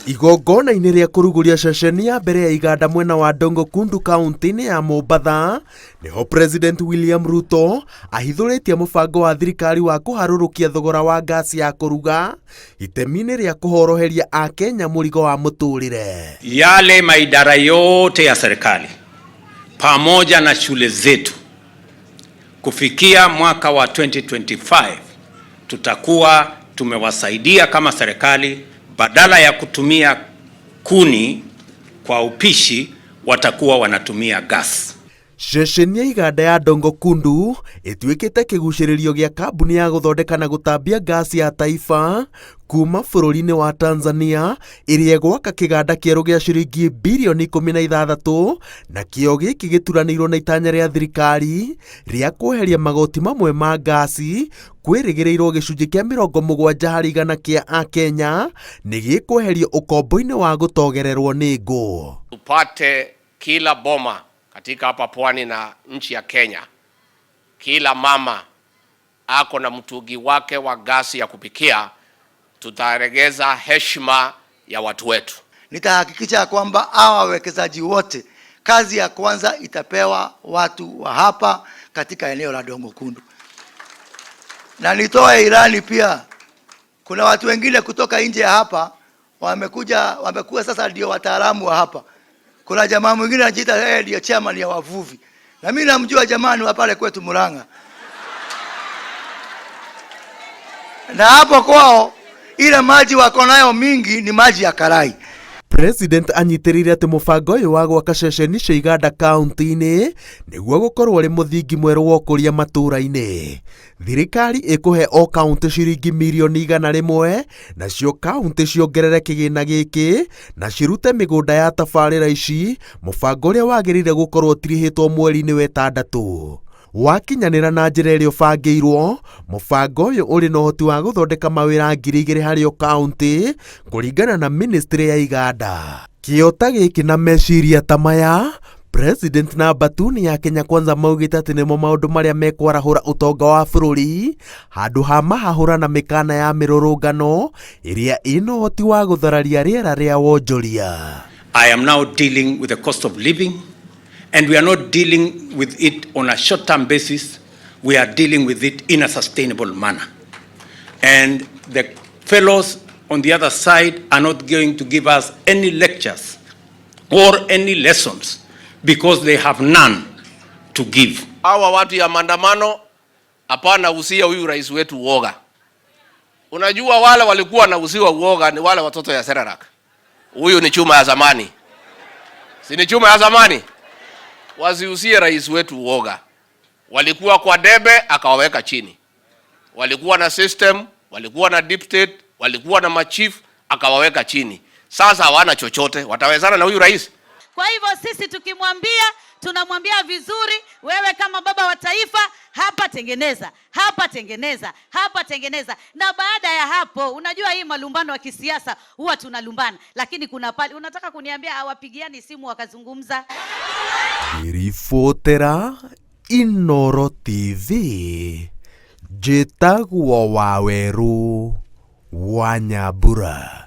Igongona-inĩ rĩa kũrugũria ceceni ya mbere ya iganda mwena wa Dongo Kundu kaunti-inĩ ya Mombatha, nĩho President William Ruto ahithũrĩtie mũbango wa thirikari wa kũharũrũkia thogora wa ngasi ya kũruga itemi-inĩ rĩa kũhoroheria Akenya mũrigo wa mũtũrĩre. Yale maidara yote ya serikali pamoja na shule zetu kufikia mwaka wa 2025 tutakuwa tumewasaidia kama serikali, badala ya kutumia kuni kwa upishi watakuwa wanatumia gas. Ceceni ya iganda ya Dongo Kundu ĩtuĩkĩte kĩgucĩrĩrio gĩa kambuni ya gũthondeka na gũtambia ngasi ya Taifa kuma bũrũri-inĩ wa Tanzania ĩrĩa ĩgwaka kĩganda kĩerũ gĩa ciringi birioni 16 na kĩo gĩkĩ gĩturanĩirwo na itanya rĩa thirikari rĩa kweheria magoti mamwe ma ngasi kwĩrĩgĩrĩirwo gĩcunjĩ kĩa 70% kĩa Akenya nĩ gĩkweherio ũkombo-inĩ wa gũtogererwo nĩ ngũ. Tupate kila boma katika hapa pwani na nchi ya Kenya, kila mama ako na mtungi wake wa gasi ya kupikia. Tutaregeza heshima ya watu wetu. Nitahakikisha kwamba hawa wawekezaji wote kazi ya kwanza itapewa watu wa hapa katika eneo la Dongo Kundu. Na nitoe ilani pia, kuna watu wengine kutoka nje ya hapa wamekuja, wamekuwa sasa ndio wataalamu wa hapa. Kuna jamaa mwingine anajiita yeye ndio chairman ya wavuvi, na mimi namjua jamani wa pale kwetu Murang'a, na hapo kwao ile maji wako nayo mingi ni maji ya karai. President anyitĩrĩire atĩ mũbango ũyũ wa gwaka ceceni cia iganda kaunti-inĩ nĩguo gũkorwo ũrĩ mũthingi mwerũ wa ũkũria matũũra-inĩ. Thirikari ĩkũhe o kaunti ciringi mirioni 100 nacio kaunti ciongerere kĩgĩna gĩkĩ na cirute mĩgũnda ya tabarĩra ici, mũbango ũrĩa wagĩrĩire gũkorwo ũtirihĩtwo mweri-inĩ wa ĩtandatũ. Wakinyanĩra na njĩra ĩrĩa ũbangĩirwo, mũbango ũyũ ũrĩ na ũhoti wa gũthondeka mawĩra 2000 harĩ o kaunti kũringana na ministry ya iganda. Kĩo ta gĩkĩ na meciria ta maya, President na Batuni ya Kenya Kwanza maugĩte atĩ nĩmo maũndũ marĩa mekwarahũra ũtonga wa bũrũri handũ ha mahahũra na mĩkana ya mĩrũrũngano ĩrĩa ĩna ũhoti wa gũthararia rĩera rĩa wonjoria. I am now dealing with the cost of living, and we are not dealing with it on a short-term basis. We are dealing with it in a sustainable manner. And the fellows on the other side are not going to give us any lectures or any lessons because they have none to give. Hawa watu ya maandamano hapana usia huyu rais wetu uoga. Unajua wale walikuwa na usiwa uoga ni wale watoto ya Serarak. Huyu ni chuma ya zamani. Si ni chuma ya zamani? Wasiusie rais wetu uoga. Walikuwa kwa debe akawaweka chini. Walikuwa na system, walikuwa na deep state, walikuwa na machief akawaweka chini. Sasa hawana chochote, watawezana na huyu rais? Kwa hivyo sisi tukimwambia, tunamwambia vizuri, wewe kama baba wa taifa, hapa tengeneza, hapa tengeneza, hapa tengeneza. Na baada ya hapo, unajua hii malumbano ya kisiasa huwa tunalumbana, lakini kuna pale unataka kuniambia hawapigiani simu wakazungumza. Ribotera Inooro TV, njĩtagwo Wawerũ wa Nyambura.